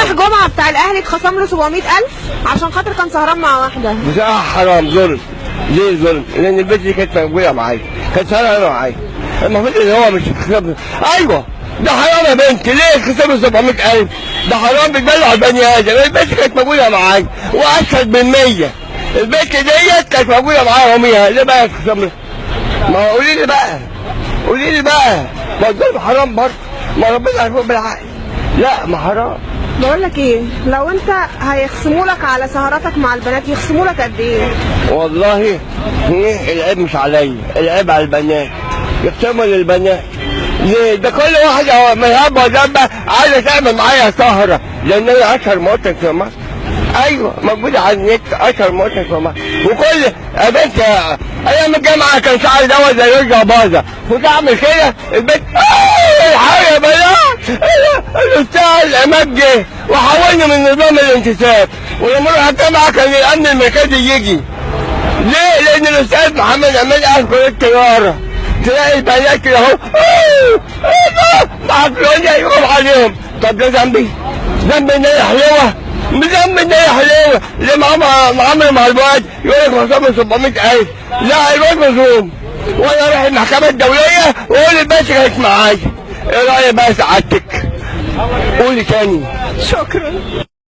صالح جمعه بتاع الاهلي اتخصم له 700,000 عشان خاطر كان سهران مع واحدة. بصراحة حرام، ظلم. ليه ظلم؟ لان البنت دي كانت موجودة معايا، كانت سهرانة معايا، المفروض ان هو مش يتخصم. ايوه ده حرام يا بنت، ليه خسروا 700,000؟ ده حرام، بتدلع البني ادم. البنت كانت موجودة معايا واشهد من 100، البنت ديت كانت موجودة معايا يوميها، ليه بقى تخصم؟ ما قولي لي بقى، قولي لي بقى، ما الظلم حرام برضه، ما ربنا عارفه بالعقل. لا ما حرام. بقول لك ايه، لو انت هيخصموا لك على سهراتك مع البنات يخصموا لك قد ايه؟ والله العيب مش عليا، العيب على البنات، يخصموا للبنات ليه؟ ده كل واحد من هبه ودبه عايزه تعمل معايا سهره، لان انا اشهر مواطن في مصر. ايوه موجود على النت، اشهر مواطن في مصر. وكل يا بنت ايام الجامعة كان شعري دوت زي يرجع باظه، كنت اعمل كده البنت الحق يا بنات، الاستاذ عماد جه وحولني من نظام الانتساب، ولما اروح الجامعة كان الامن المركزي يجي. ليه؟ لان الاستاذ محمد عماد قاعد في كليه التجارة، تلاقي البنات كده اهو معفلوني يقوم عليهم. طب ده ذنبي؟ ذنبي ان هي حلوة؟ مش ذنبي ان هي حلوة، اللي معامل مع الواد يقول لك خصم 700,000، لا الواد مظلوم، وانا رايح المحكمة الدولية واقول الباشا كانت معايا. ايه رايك بقى سعادتك؟ قولي تاني. شكرا.